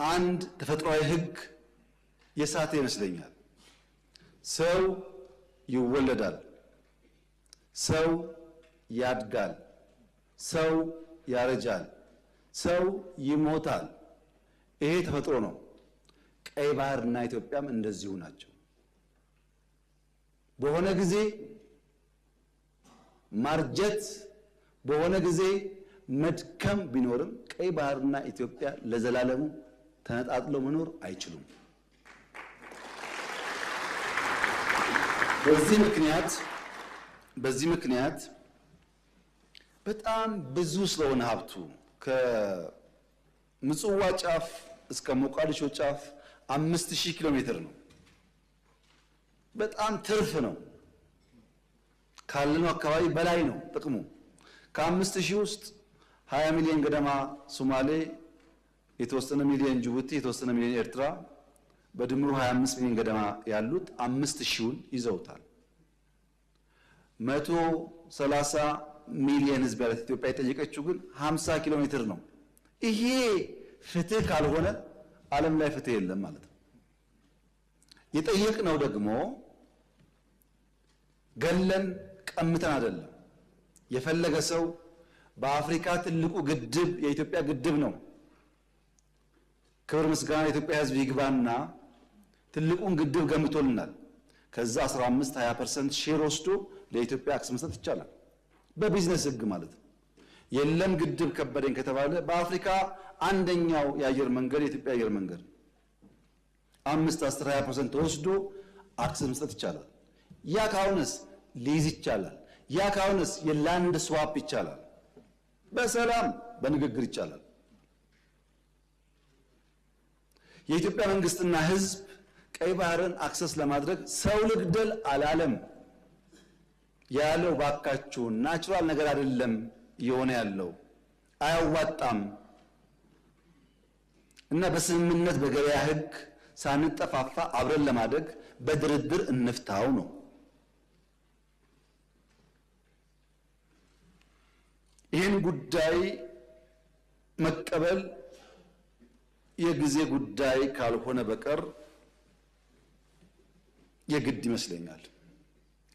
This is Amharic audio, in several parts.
አንድ ተፈጥሯዊ ሕግ የሳተ ይመስለኛል። ሰው ይወለዳል፣ ሰው ያድጋል፣ ሰው ያረጃል፣ ሰው ይሞታል። ይሄ ተፈጥሮ ነው። ቀይ ባህርና ኢትዮጵያም እንደዚሁ ናቸው። በሆነ ጊዜ ማርጀት፣ በሆነ ጊዜ መድከም ቢኖርም ቀይ ባህርና ኢትዮጵያ ለዘላለሙ ተነጣጥለው መኖር አይችሉም። በዚህ ምክንያት በዚህ ምክንያት በጣም ብዙ ስለሆነ ሀብቱ ከምጽዋ ጫፍ እስከ ሞቃዲሾ ጫፍ 5000 ኪሎ ሜትር ነው። በጣም ትርፍ ነው። ካለነው አካባቢ በላይ ነው ጥቅሙ። ከ5000 ውስጥ 20 ሚሊዮን ገደማ ሶማሌ፣ የተወሰነ ሚሊዮን ጅቡቲ፣ የተወሰነ ሚሊዮን ኤርትራ፣ በድምሩ 25 ሚሊዮን ገደማ ያሉት 5000ውን ይዘውታል። 130 ሚሊዮን ሕዝብ ያላት ኢትዮጵያ የጠየቀችው ግን 50 ኪሎ ሜትር ነው። ይሄ ፍትህ ካልሆነ ዓለም ላይ ፍትህ የለም ማለት ነው። የጠየቅነው ደግሞ ገለን ቀምተን አይደለም። የፈለገ ሰው በአፍሪካ ትልቁ ግድብ የኢትዮጵያ ግድብ ነው። ክብር ምስጋና የኢትዮጵያ ሕዝብ ይግባና ትልቁን ግድብ ገምቶልናል። ከዛ 15 20% share ወስዶ ለኢትዮጵያ access መስጠት ይቻላል። በቢዝነስ ህግ ማለት ነው። የለም ግድብ ከበደኝ ከተባለ በአፍሪካ አንደኛው የአየር መንገድ የኢትዮጵያ አየር መንገድ 5 10 20% ተወስዶ access መስጠት ይቻላል። ያ ካልሆነስ ሊዝ ይቻላል። ያ ካልሆነስ የ land swap ይቻላል። በሰላም በንግግር ይቻላል። የኢትዮጵያ መንግስትና ህዝብ ቀይ ባህርን access ለማድረግ ሰው ልግደል አላለም። ያለው ባካችሁ natural ነገር አይደለም እየሆነ ያለው አያዋጣም፣ እና በስምምነት በገበያ ህግ ሳንጠፋፋ አብረን ለማደግ በድርድር እንፍታው ነው። ይህን ጉዳይ መቀበል የጊዜ ጉዳይ ካልሆነ በቀር የግድ ይመስለኛል።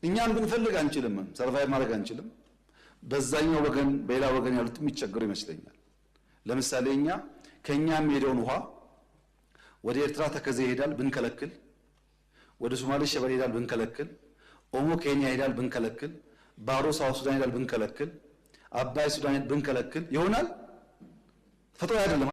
እኛም ብንፈልግ አንችልም፣ survive ማድረግ አንችልም። በዛኛው ወገን በሌላ ወገን ያሉት የሚቸገሩ ይመስለኛል። ለምሳሌ እኛ ከኛ የሚሄደውን ውሃ ወደ ኤርትራ ተከዜ ይሄዳል ብንከለክል፣ ወደ ሶማሌ ሸበሌ ይሄዳል ብንከለክል፣ ኦሞ ኬንያ ይሄዳል ብንከለክል፣ ባሮ South Sudan ይሄዳል ብንከለክል፣ አባይ ሱዳን ብንከለክል ይሆናል? ተፈጥሮ አይደለም።